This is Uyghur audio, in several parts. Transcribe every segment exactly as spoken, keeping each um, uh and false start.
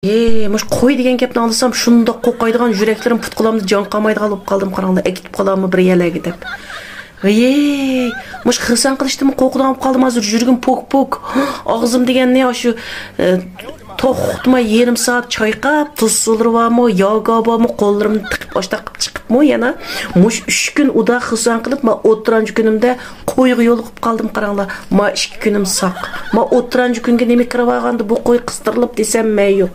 ھېي، مۇشۇ قوي دېگەن گەپنى ئاڭلىسام، شۇنداق قورقايدىغان، يۈرەكلىرىم پۇت-قولامدا جان قالمايدىغان بولۇپ قالدىم، قاراڭلار، ئەكېتىپ قالاممۇ بىر يەرلەرگە دەپ. ھېي، مۇشۇ خىرسەن قىلىشتىنمۇ قورقىدىغان بولۇپ قالدىم ھازىر، يۈرىكىم پوك-پوك. ئاغزىم دېگەننى ئاشۇ، ئە، توختىماي يېرىم سائەت چايقاپ، تۇز سۇلىرى بارمۇ، ياگا بارمۇ، قوللىرىمنى تىقىپ، ئاشتاق قىلىپ چىقىپمۇ يەنە. مۇشۇ ئۈچ كۈن ئۇدا خىرسەن قىلىپ، ما ئوتتۇرانچى كۈنۈمدە قويغا يولۇقۇپ قالدىم، قاراڭلار. ما ئىككى كۈنۈم ساق. ما ئوتتۇرانچى كۈنگە نېمە كىرىۋالغاندا بۇ قوي قىستۇرۇلۇپ دېسەم، مەن يوق.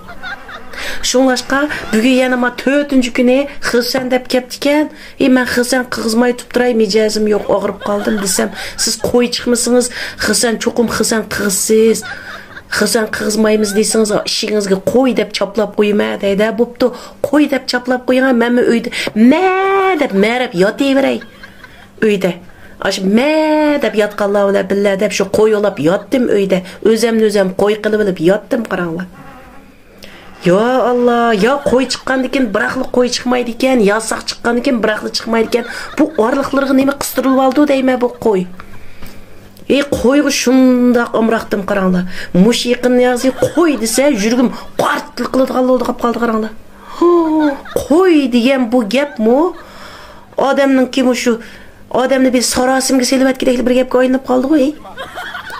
شۇڭلاشقا بۈگۈن يەنە ما تۆتىنچى كۈنى خىرسەن دەپ كەپتىكەن. ئى، مەن خىرسەن قىغزىماي تۇرۇپ تۇراي، مىجەزىم يوق، ئاغرىپ قالدىم دېسەم، سىز قوي چىقمىسىڭىز، خىرسەن چوقۇم خىرسەن قىغىسىز. خىرسەن قىغزىمايمىز دېسىڭىز، ئىشىكىڭىزگە قوي دەپ چاپلاپ قويىمەن دەيدۇ. بوپتۇ، قوي دەپ چاپلاپ قويۇڭ، مەنمۇ ئۆيدە مە دەپ مەرەپ ياتىۋېرەي ئۆيدە. ئاشۇ مە دەپ ياتقانلار بىلەن بىللە دەپ شۇ قوي ئولاپ ياتتىم ئۆيدە. ئۆزەمنى ئۆزەم قوي قىلىۋېلىپ ياتتىم، قاراڭلار. يا ئاللا، يا قوي چىققاندىكىن بىراقلا قوي چىقمايدىكەن، يا ساق چىققاندىكىن بىراقلا چىقمايدىكەن. بۇ ئارىلىقلىرىغا نېمە قىستۇرۇلۇۋالدى دەيمەن بۇ قوي. ئى، قويغا شۇنداق ئامراقتىم، قاراڭلار. مۇشۇ يېقىن نىيازى قوي دېسە، يۈرىكىم قارتلىق قىلىدىغان بولدى قاپ قالدى، قاراڭلار. ھو، قوي دېگەن بۇ گەپمۇ ئادەمنىڭكى مۇشۇ ئادەمنى بىر ساراسىمىگە سېلىۋەتكۈدەكلا بىر گەپكە ئايلىنىپ قالدىغۇ، ھەي.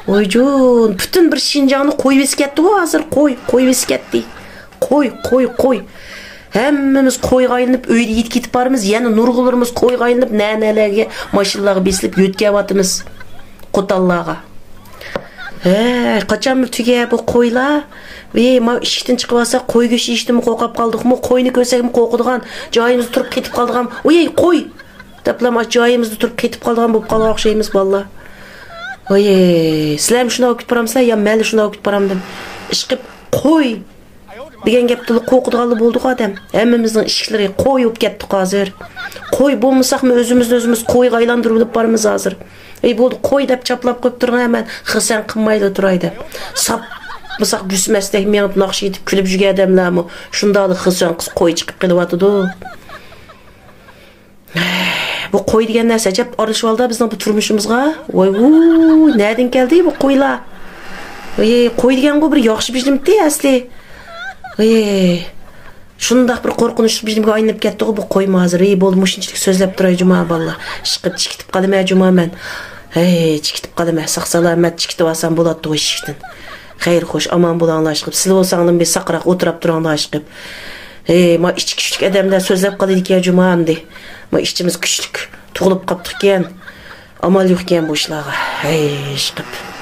ۋايجون، پۈتۈن بىر شىنجاڭنى قوي بېسىپ كەتتىغۇ ھازىر، قوي، قوي بېسىپ كەتتى. قوي، قوي، قوي. ھەممىمىز قويغا ئايلىنىپ ئۆيدە يېتىپ كېتىپ بارىمىز، يەنە نۇرغۇنلىرىمىز قويغا ئايلىنىپ نە-نەلەرگە ماشىنىلارغا بېسىلىپ يۆتكەۋاتىمىز. قوتانلارغا. ھەي، قاچانمۇ تۈگە بۇ قويلار؟ ۋىي، ماۋۇ ئىشىكتىن چىقىۋالسا، قوي گۆشى يېيىشتىنمۇ قورقۇپ قالدۇقمۇ؟ قوينى كۆرسەكمۇ قورقىدىغان، جايىمىزدا تۇرۇپ قېتىپ قالىدىغان. ۋىي، قوي! دەپلا ماۋۇ جايىمىزدا تۇرۇپ قېتىپ قالىدىغان بولۇپ قالغان ئوخشايمىز، بالىلار. ۋىي، سىلەرمۇ شۇنداق كېتىپ بارامسىلەر يا مەنلا شۇنداق كېتىپ بارامدىم؟ ئىشقىلىپ، قوي! دېگەن گەپتىنلا قورقىدىغانلا بولدۇق ئادەم. ھەممىمىزنىڭ ئىشىكلىرى قوي بولۇپ كەتتۇق ھازىر. قوي بولمىساقمۇ ئۆزىمىزنى ئۆزىمىز قويغا ئايلاندۇرۇۋېلىپ بارىمىز ھازىر. ئەي بولدى، قوي دەپ چاپلاپ قويۇپ تۇرۇڭ، مەن خىرسەن قىلمايلا تۇراي دەپ. ساپمۇساق گۈسمەستەك مېڭىپ ناخشا ئېيتىپ كۈلۈپ يۈرگەن ئادەملەرمۇ شۇنداقلا خىرسەن قىز قوي چىقىپ قېلىۋاتىدۇ. بۇ قوي دېگەن نەرسە ئەجەب ئارىلىشىۋالدى بىزنىڭ بۇ تۇرمۇشىمىزغا. ۋاي ۋۇي، نەدىن كەلدى بۇ قويلار؟ ۋاي، قوي دېگەنغۇ بىر ياخشى بىر نېمىتى ئەسلى. ۋاي، شۇنداق بىر قورقۇنچلۇق بىر نېمىگە ئايلىنىپ كەتتىغۇ بۇ قويمۇ ھازىر. ۋاي، بولدى، مۇشۇنچىلىك سۆزلەپ تۇراي جۇما بالىلار. ئىشقىلىپ چىكىتىپ قالىمەن جۇما مەن. ھەي، چىكىتىپ قالىمەن. ساق سالامەت چىكىتىپ ئالسام بولاتتىغۇ ئىشىكتىن. خەير خوش، ئامان بولاڭلار ئىشقىلىپ. سىلەر بولساڭلار بىر ساقراق ئوتۇراپ تۇراڭلار ئىشقىلىپ. ھەي، ما ئىچى كۈچلۈك ئادەملەر سۆزلەپ قالىدىكەن جۇما ئەمدى. ما ئىچىمىز كۈچلۈك تۇغۇلۇپ قاپتىكەن. ئامال يوقكەن بۇ ئىشلارغا. ھەي، ئىشقىلىپ.